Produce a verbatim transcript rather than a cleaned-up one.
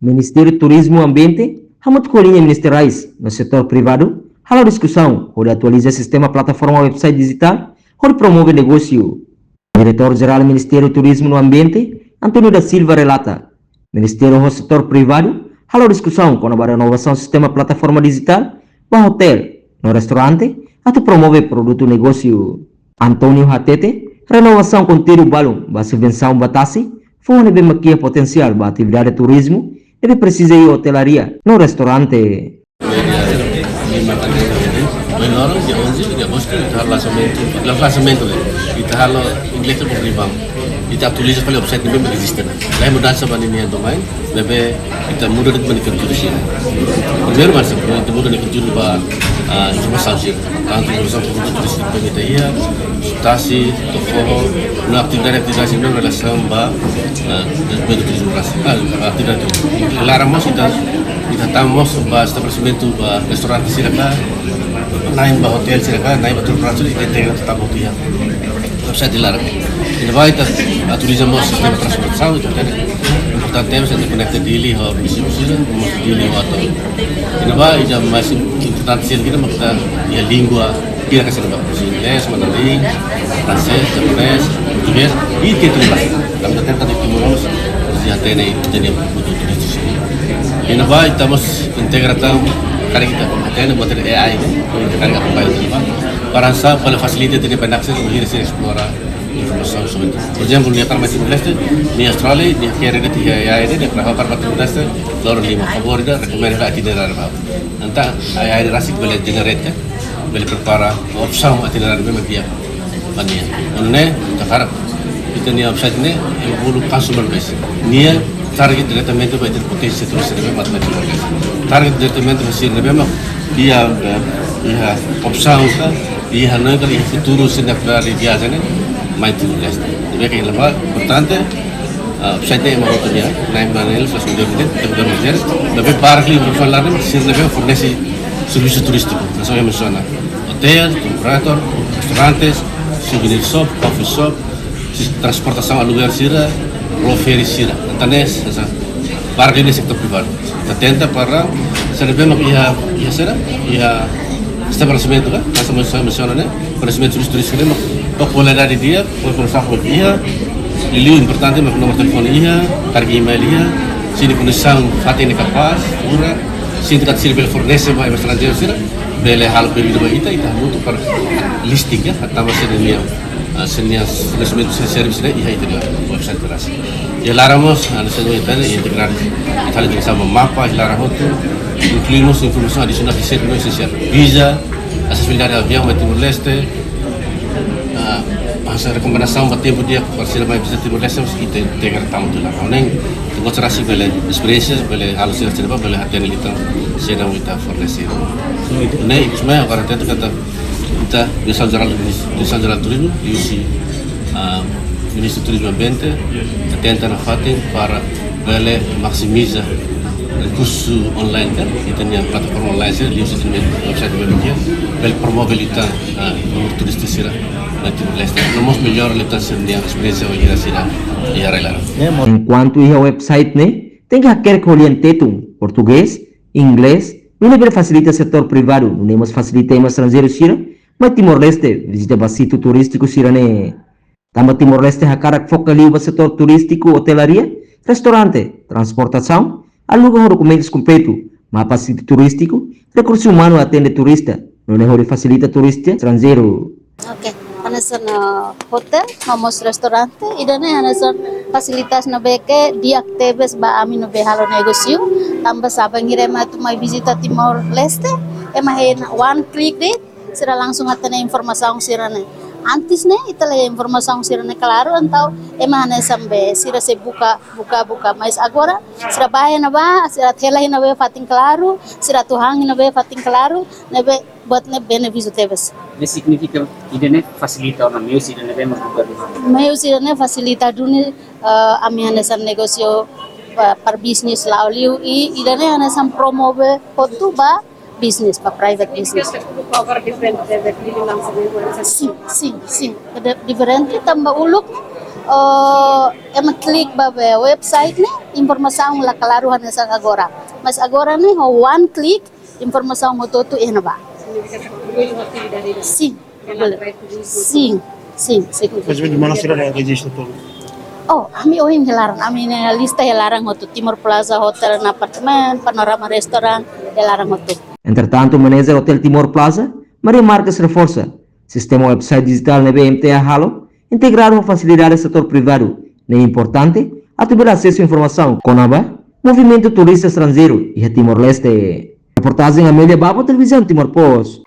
Ministériu Turizmu no Ambiente, hamutuk ho liña ministeriais no setór privadu, hala'o diskusaun hodi atualiza sistema plataforma website dijitál hodi promove negósiu. Diretór Jerál Ministériu Turizmu no Ambiente, António da Silva, relata, ministériu ho setór privadu hala'o diskusaun kona-ba renovasaun sistema plataforma dijitál ba hotel no restaurante atu promove produtu negósiu. António hatete, renovasaun konteúdu balun ba subvensaun ba tasi fó ne'ebé mak iha potensiál ba atividade turizmu ne'ebé presiza iha otelaria no restaurante. Media lima tadi, menorong dia onze, dia agostu, ita halo lansamentu, la lansamentu le. Ita halo inglés por rebound. Ita atualiza fali website ne'ebé mak eziste ona. Lae mudansa ba ninia domain, ne'ebé ita muda de'it ba nia konteúdu sira. Primeiru, mas, ita muda nia konteúdu ba, ah, informasaun sira. Tantu informasaun produtu turístiku ne'ebé ita iha, tasi, to'o foho, no atividade-atividade sira relasaun ba, ah, dezenvolvimentu turizmu rasik. Ah, atividade turizmu. Laran mós ita, ita tama mós ba estabelesimentu ba restaurante sira ka, na'in ba hotel sira ka, na'in ba tour operadór, ita integra to'o ba tiha. Website laran. Iha ne'ebá ita atualiza mós sistema transportasaun, ita hatene importante ita konekta Dili ho munisípiu sira, mós Dili ho Atoli. Iha ne'ebá ida mais importante sira ne'e mak ita iha língua, pira ka sira ba, inglés, mandarin, fransés, japonés, portugés, i ita-nia língua. Tanba ita hatene katak Timor-Leste, presiza hatene, hatene buat turístiku. Iha ne'ebá ita mós integra tan, karik ita hatene, buat A I, ita karik akompaña tan ba. Para sa, para fasilita ita-nia ba next, ita sira esplora informasaun sobre. Por ezemplu, nia para ba Timor-Leste, nia Austrália, nia kere nia iha A I ne'e, nia para ba Timor-Leste, loron lima, favór ida, rekomenda itineráriu ba. Entaun, A I ne'e rasik bele generate, bele prepara opsaun itineráriu ne'ebé mak di'ak ba nia. Nune'e, ita harap, ita-nia website ne'e, ema bolu customer base. Nia target diretamente ba ita-nia potensiál turista ne'ebé mak mai Timor-Leste. Target diretamente ba sira ne'ebé mak iha, eh, iha opsaun ka, iha hanoin ka, iha futuru sira ne'ebé viajen ne'e, mai Timor-Leste. Ne'ebé ke lama importante, ah, website ne'e ema hotu nia, na'in ba na'in, sas mujer, mujer, mujer, mujer, ne'ebé barak liu informasaun laran, sira ne'ebé fornese servisu turístiku, hanesan ohin mensiona. Hotel, tour operator, restaurantes, souvenir shop, coffee shop, si-, transportasaun aluguér sira, ró feri sira. Entaun ne'e, hanesan, barak liu ne'e setór privadu. Ita tenta para, sira ne'ebé mak iha, iha sira, iha estabelesimentu ka, hanesan ohin mensiona ne'e, estabelesimentu turis-, turístiku ne'e mak, popularidade di'ak, informasaun iha, liuliu importante mak nomor telefone iha, karik email iha, sira-nia kondisaun fatin ne'e kapás, ura, sira karik sira bele fornese ba ema estranjeiru sira, bele halo pedidu ba ita, ita hamutuk para listing ka, hatama sira-nia, ah, sira-nia fornesimentu sira servisu ne'e iha ita-nia website rasik. Iha laran mós, ah, hanesan ohin ita hatene, integradu, ita halo integrasaun ba mapa, iha laran hotu, inklui mós informasaun adisionál ke sira no esensiál. Viza, asesibilidade aviaun ba Timor-Leste, ah, hanesan rekomendasaun ba tempu di'ak para sira mai vizita Timor-Leste, mós ita integra tan hotu iha laran. Nune'e, ita gosta rasik bele esperiénsia, bele halo sira sira ba, bele hatene liután sira ne'ebé ita fornese. Ne'e, ikus mai agora tenta kata ita, Diresaun Jerál, Diresaun Jerál Turizmu, liuhusi, ah, Ministériu Turizmu no Ambiente, ita tenta nafatin para bele maksimiza rekursu online ka, ita-nia plataforma online sira, liuhusi ita-nia website web ne'e, bele promove liután, ah, númeru turista sira mai Timor-Leste. No mós mellora liután sira-nia esperiénsia ba sira iha rai laran. Enkuantu iha website ne'e, tenke hakerek ho lian Tetun, portugés, inglés, nune'e bele fasilita setór privadu, nune'e mós fasilita ema estranjeiru sira mai Timor-Leste vizita ba sítiu turístiku sira-ne'e. Tanba Timor-Leste hakarak foka liu ba setór turístiku, otelaria, restaurante, transportasaun, aluga ho dokumentus kompletu, mapa sítiu turístiku, rekursu umanu atende turista, nune'e hodi fasilita turista estranjeiru. Oke, hanesan, eh, hotel, no mós restaurante, ida-ne'e hanesan fasilitas ne'ebé ke di'ak tebes ba ami ne'ebé halo negósiu, tanba sá bainhira ema atu mai vizita Timor-Leste, ema hein one click de'it, sira langsung hatene informasaun sira-ne'e. Antes ne'e, ita la iha informasaun sira-ne'e klaru, entaun ema hanesan be, sira sei buka, buka, buka. Mas agora, sira bá iha ne'ebá, sira hela iha ne'ebé fatin klaru, sira atu han iha ne'ebé fatin klaru, ne'ebé buat ne'e benefísiu tebes. Ne'e signifika ida-ne'e fasilita ona meius ida-ne'ebé mak buka duni. Meius ida-ne'e fasilita duni, eh, ami hanesan negósiu, eh, para bisnis la'o liu i ida-ne'e hanesan promove hotu ba bisnis, ba private business. Sin, sin, sin. Diferente tanba uluk, Oh, ema klik ba be website ne'e, informasaun la klaru hanesan agora. Mas agora ne'e ho one click, informasaun hotu-hotu iha ne'ebá. Sin, sin, sin, sin. Mas bem, mana sira registra tudo? Oh, ami ohin iha laran, ami-nia lista iha laran hotu, Timor Plaza, hotel, apartment, Panorama Restaurant, iha laran hotu. Entretantu, manager Hotel Timor Plaza, Maria Marques reforsa, sistema website digital ne'ebé M T A halo, integradu ho fasilidade setór privadu, ne'e importante atu bele asesu informasaun kona-ba movimentu turista estranjeiru iha Timor-Leste. Reportajen Amelia Babo, Televizaun Timor Post.